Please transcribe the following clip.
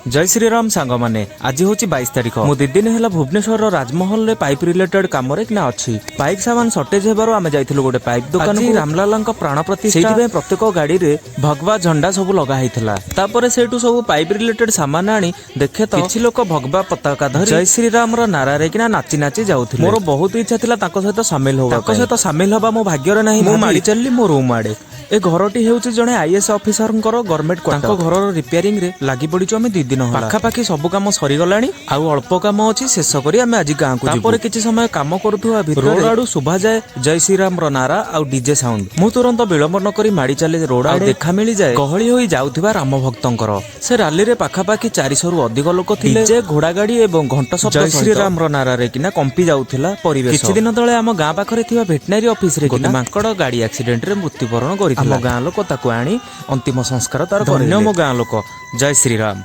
ଜୟ ଶ୍ରୀରାମ ସାଙ୍ଗମାନେ, ଆଜି ହେଉଛି 22 ତାରିଖ। ମୁଁ 2 ଦିନ ହେଲା ଭୁବନେଶ୍ୱରର ରାଜମହଲରେ ପାଇପ୍ ରିଲେଟେଡ୍ କାମରେ କିନା ଅଛି। ପାଇପ୍ ସାମାନ ସର୍ଟେଜ ହେବାରୁ ଆମେ ଯାଇଥିଲୁ ଗୋଟେ ପାଇପ୍ ଦୋକାନକୁ। ରାମଲାଲାଙ୍କ ପ୍ରାଣ ପ୍ରତିଷ୍ଠା, ସେଇଥିପାଇଁ ପ୍ରତ୍ୟେକ ଗାଡିରେ ଭଗବା ଝଣ୍ଡା ସବୁ ଲଗା ହେଇଥିଲା। ତାପରେ ସେଇଠୁ ସବୁ ପାଇପ୍ ରିଲେଟେଡ୍ ସାମାନ ଆଣି ଦେଖେ ତ କିଛି ଲୋକ ଭଗବା ପତାକା ଧରି ଜୟ ଶ୍ରୀରାମର ନାରାରେ କିନା ନାଚି ନାଚି ଯାଉଥିଲେ। ମୋର ବହୁତ ଇଚ୍ଛା ଥିଲା ତାଙ୍କ ସହିତ ସାମିଲ ହବା। ତାଙ୍କ ସହିତ ସାମିଲ ହବା ମୋ ଭାଗ୍ୟରେ ନାହିଁ। ମୁଁ ମାଡ଼ି ଚାଲିଲି ମୋ ରୁମ୍ ଆଡେ। ଏ ଘରଟି ହେଉଛି ଜଣେ ଆଇଏଏସ୍ ଅଫିସରଙ୍କର ଗଭର୍ଣ୍ଣମେଣ୍ଟ। ତାଙ୍କ ଘରର ରିପେୟାରିଂ ରେ ଲାଗି ପଡିଛୁ ଆମେ 2 ଦିନ ହେଲା। ପାଖାପାଖି ସବୁ କାମ ସରିଗଲାଣି, ଆଉ ଅଳ୍ପ କାମ ଅଛି, ଶେଷ କରି ଆମେ ଆଜି ଗାଁକୁ ଯିବୁ। ତାପରେ କିଛି ସମୟ କାମ କରୁଥିବା ଭିତରେ ରୋଡ ଆଡୁ ଶୁଭାଯାଏ ଜୟ ଶ୍ରୀରାମର ନାରା ଆଉ ଡିଜେ ସାଉଣ୍ଡ। ମୁଁ ତୁରନ୍ତ ବିଳମ୍ବ ନ କରି ମାଡ଼ି ଚାଲେ ରୋଡ ଆଡେ। ଦେଖା ମିଳିଯାଏ ଗହଳି ହୋଇ ଯାଉଥିବା ରାମ ଭକ୍ତଙ୍କର। ସେ ରାଲିରେ ପାଖାପାଖି 400ରୁ ଅଧିକ ଲୋକ ଥିଲେ। ଡିଜେ, ଘୋଡା ଗାଡି ଏବଂ ଘଣ୍ଟ ଶବ୍ଦ ଜୟ ଶ୍ରୀରାମର ନାରାରେ କିନା କମ୍ପି ଯାଉଥିଲା ପରିବେଶ। କିଛି ଦିନ ତଳେ ଆମ ଗାଁ ପାଖରେ ଥିବା ଭେଟନାରୀ ଅଫିସରେ ଗୋଟେ ମାଙ୍କଡ ଗାଡି ଆକ୍ସିଡେଣ୍ଟରେ ମୃତ୍ୟୁବରଣ କରିଥିଲା। ଆମ ଗାଁ ଲୋକ ତାକୁ ଆଣି ଅନ୍ତିମ ସଂସ୍କାର ତାର। ଧନ୍ୟ ମୋ ଗାଁ ଲୋକ। ଜୟ ଶ୍ରୀରାମ।